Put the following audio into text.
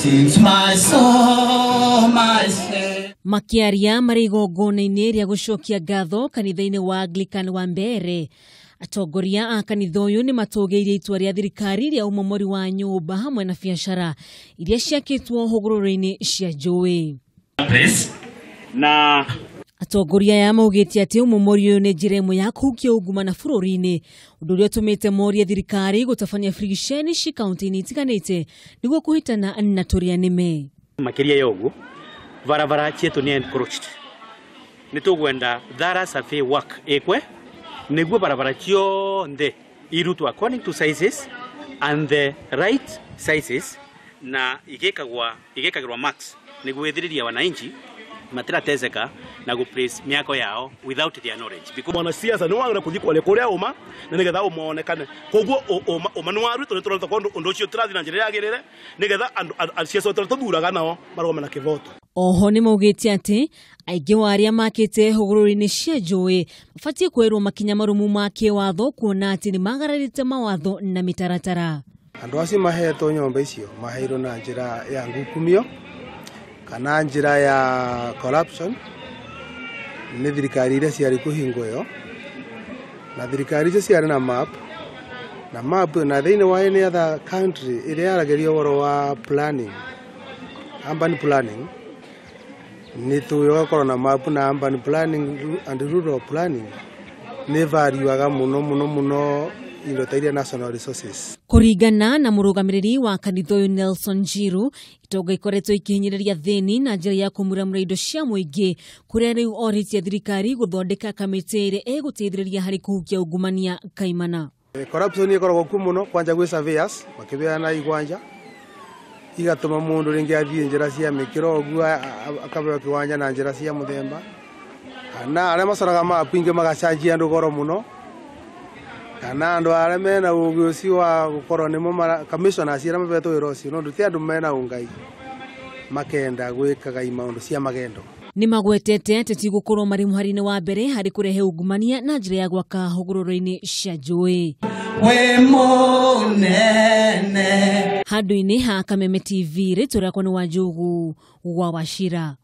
Sings my soul, my Savior. Makiaria marĩ igongona-inĩ rĩa gũcokia ngatho kanitha-inĩ wa Anglican wa Mbere, atongoria a kanitha ũyũ nĩ matũgĩirie itua rĩa thirikari rĩa ũmomori wa nyũmba hamwe na biacara iria ciakĩtwo hũgũrũrũ-inĩ cia njũĩ. Na atongoria aya maugĩte atĩ ũmomori ũyũ nĩ njĩra ĩmwe ya kũhukia ungumania bũrũri-inĩ, ũndũ ũrĩa ũtũmĩte morie thirikari gũtabania birigiceni ci kaunti-inĩ itiganĩte nĩguo kũhĩtana na tũrĩa nĩme. Makĩria ya ũguo barabara cietu nĩ encroached, nĩ tũgwenda thorough survey work ĩkwe nĩguo barabara ciothe irutwo according to sizes and the right sizes na igĩkagĩrwo marks nĩguo ĩthĩrĩria wananchi matirateseka na gũ place mĩako yao without their knowledge. Because mwanasiasa nĩ wagĩrĩire kũthiĩ kwaria kũrĩa ũma na nĩgetha ũma wonekane. Koguo ũma nĩ warutwo nĩ tũrona ũndũ ũcio tũrathiĩ na njĩra ĩrĩa yagĩrĩire nĩgetha andũ siasa tũrĩa tũthuraga nao marũgame na kĩvoto. Oho nĩ maugĩte atĩ aingĩ wa arĩa makĩte hũgũrũrũ-inĩ cia njũĩ mabatiĩ kwerwo makinya marũmu ma kĩwatho kuona atĩ nĩ magararĩte mawatho na mĩtaratara. Andũ acio mahetwo nyũmba icio maheirwo na njĩra ya ngukumio kana njĩra ya corruption nĩ thirikari iria ciarĩ kũhingo ĩyo, na thirikari icio ciarĩ na map na map na thĩinĩ wa any other country ĩrĩa yaragĩria ũhoro wa planning, urban planning, nĩ tũĩ ũgakorwo na map na urban planning and rural planning nĩ valuaga mũno mũno mũno indo ta iria national resources. Kũringana na mũrũgamĩrĩri wa kanitha ũyũ Nelson Njiru, itonga ikoretwo ikĩhinyĩrĩria thĩni na njĩra ya kũmuramura indo cia mũingĩ kũrĩa rĩu orĩtie thirikari gũthondeka kamĩtĩ ĩrĩa ĩgũteithĩrĩria harĩ kũhukia ungumania kaimana. Corruption ĩkoragwo kuo mũno kwanja gwĩ surveyors makĩbeana igwanja igatũma mũndũ rĩngĩ athiĩ njĩra cia mĩkĩro ũguo akabeo kĩwanja na njĩra cia mũthemba, kana arĩa macoraga mapu ingĩ magacanjia andũ goro mũno, kana andũ arĩa mena ũgĩ ũcio wa gũkorwo nĩmo commissioners arĩa mabetwo wĩra ũcio nondũ ti andũ mena ũngai makenda gwĩkaga maũndũ cia magendo. Nĩ magwetete atĩ ti gũkorwo marĩ mũhari-inĩ wa mbere harĩ kũrehe ungumania na njĩra ya gwaka hũgũrũrũ-inĩ cia njũĩ. Wĩ mũnene. Handũ-inĩ ha Kameme TV, rĩtwa rĩakwa nĩ Wanjũgũ wa Wachira.